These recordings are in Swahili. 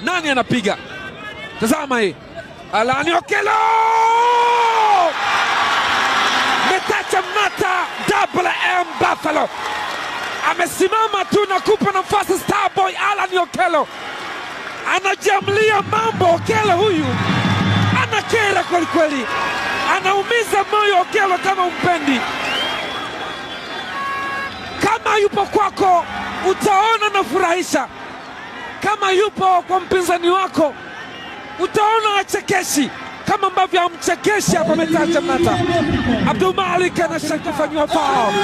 Nani anapiga? Tazama hii, Alani Okello Metacha Mnata Double M Buffalo amesimama tu na kupa nafasi Starboy Alan Okello, anajiamlia mambo. Okello huyu anakera kweli kweli, anaumiza moyo Okello kama umpendi. Kama yupo kwako utaona nafurahisha, kama yupo kwa mpinzani wako utaona achekeshi kama ambavyo amchekeshi hapa Metacha Mnata. Abdul Malik anashaka kufanyiwa foul.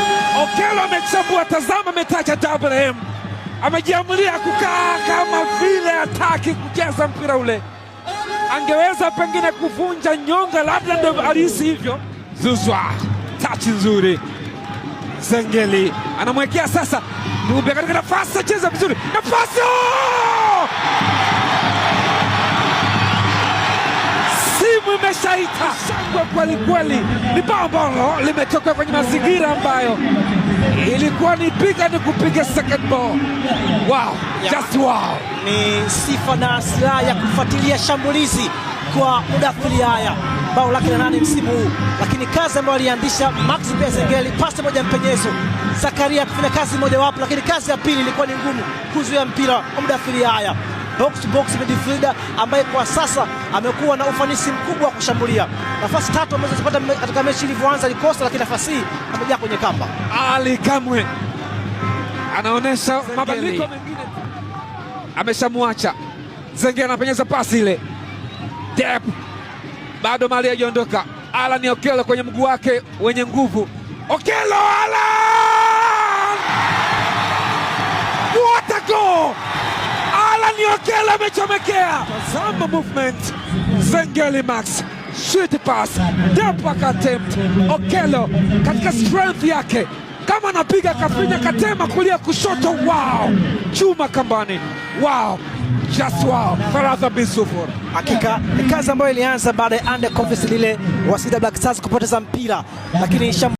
Okello amechambua, tazama Metacha Double M amejiamulia kukaa kama vile hataki kucheza mpira ule, angeweza pengine kuvunja nyonga, labda ndio alihisi hivyo. Zuzwa, tachi nzuri, Zengeli anamwekea sasa Dube katika nafasi, acheza vizuri, nafasi oh! Simu imeshaita shangwe kweli kweli, ni bao ambalo limetoka kwenye mazingira ambayo ilikuwa ni piga ni kupiga second ball. Wow, just wow. Ni sifa na silaha ya kufuatilia shambulizi kwa Mudathiri Yahya, bao lake la 8 msimu huu, lakini kazi ambayo alianzisha Max Zengeli, pasi moja mpenyezo, Zakaria kufanya kazi mojawapo, lakini kazi ya pili ilikuwa ni ngumu kuzuia mpira wa Mudathiri Yahya. Box to box midfielder ambaye kwa sasa amekuwa na ufanisi mkubwa wa kushambulia. Nafasi tatu ambazo zipata katika mechi ilivyoanza alikosa, lakini nafasi hii amejaa kwenye kamba. Ali Kamwe anaonyesha mabadiliko mengine, ameshamwacha Zengeli, anapenyeza pasi ile dep, bado mali hajaondoka. Alan Okello kwenye mguu wake wenye nguvu. Okello Alan, what a goal! Alan Okello amechomekea. Tazama movement, Zengeli Max shoot pass, dep attempt. Okello katika strength yake kama anapiga kafinya katema kulia kushoto, wow! Chuma kambani, wow! Just wow! 3-0. Hakika ni kazi ambayo ilianza baada ya under conference lile wa Singida Black Stars kupoteza mpira, lakini